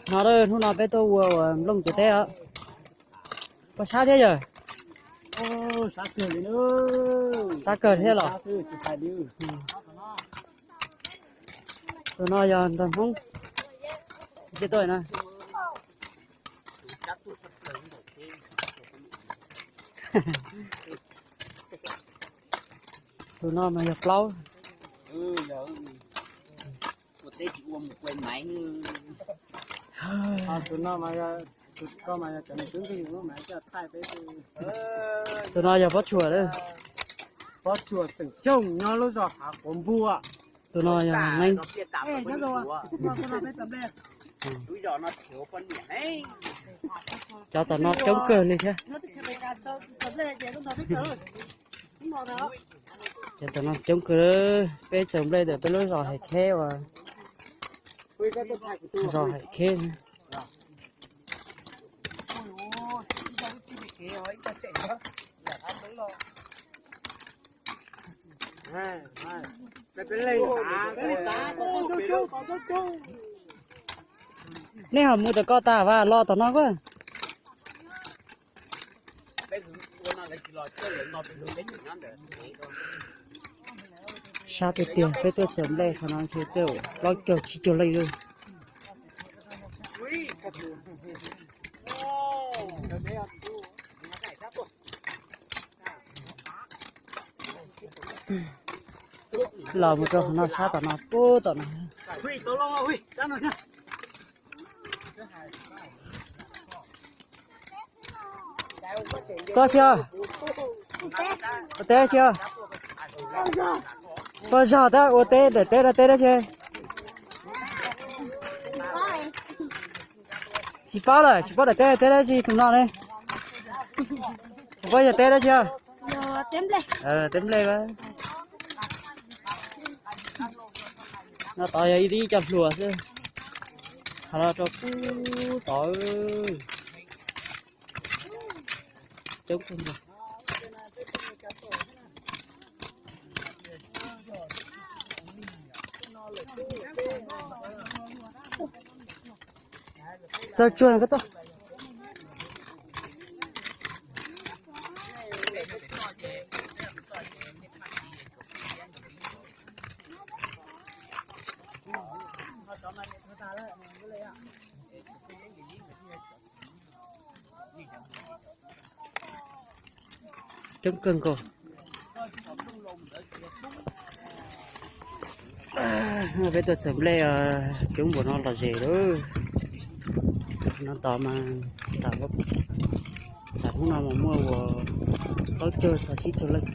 No hnub no peb tuaj ua nplooj tuav teb os. Puas sab thiab yawg? Sab kawg thiab los? Tus no yog nraug Hmoob. Tus no, tus no mas yog plaub. Tus no yog pob tsuas lawm. Pob tsuas xeem Xyooj nyob lub zos Hav Quav Npua. Tus no yog neeb. Cov tom no coob kawg li thiab. Cov tom no coob kawg, peb txawm nplej ntawm peb lub zos Hais Kheb uas, zos Hais Kheb. Nej ho mus tom ko tas vas los tom no as. Sab tiag tiag, peb tuaj txawm nplej qhov no ntshe tej plaub caug tsib caug leej lawm. Los mus rau qhov no sab tom no puag tom no. Koj tsis, ua teb tsis, ua teb tsis, koj zog tab ua teb daim teb dab teb dab tsi? Tsis paub lawm, tsis paub daim teb teb dab tsi tus no ne. Tsis paub yog teb dab tsi. Teb nplej. No tod yog ib tib co hluas xwb. Qhov no rau puag tod. Coob kawg nkaus. Txawg tsuag koj tuaj. Coob kawg nkaus. Peb tuaj txawm nplej coob npaum no los ze lawm. No tod mas tam hnub no mas muaj ua plaub caug txog tsib caug leej.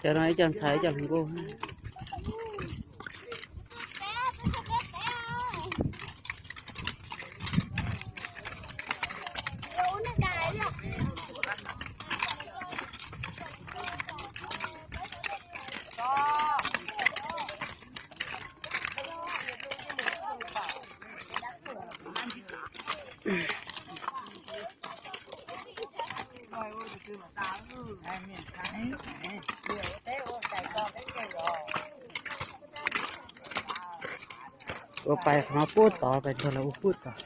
Cov no ib co ntxhais ib co hluas nkauj. Ua pais qhov no puag tod, pais ntog los ua puag tod.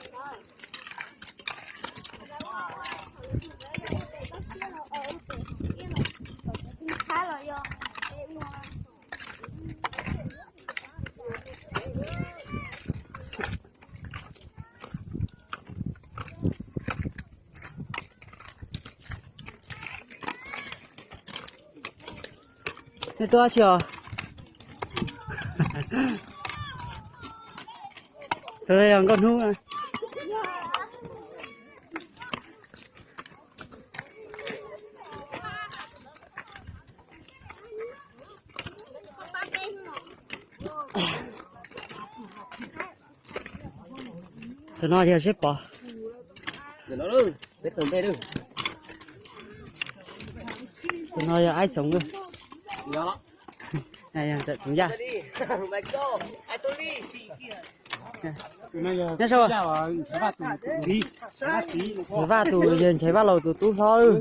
Nej tuaj dab tsi os? Tus no yog nkauj hnub. Tus no yog Zeb Pov. Tus no yog Aib Txoov. Yog, yog, txoov yaj. Nyob zoo. Tus Vaj tus yog Nchaiv Vaj Laus tus tub hlob.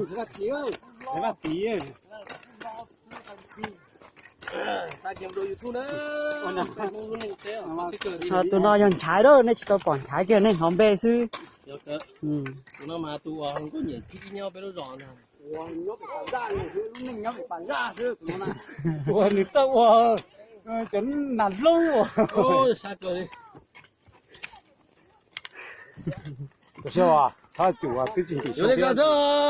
Tus no yog Nchaiv lawm, nej tsis tau pom Nchaiv kiag, nej hnov npe xwb. Ua nws txawj ua cov nas loob. Ua, twb tsis ntim xwb.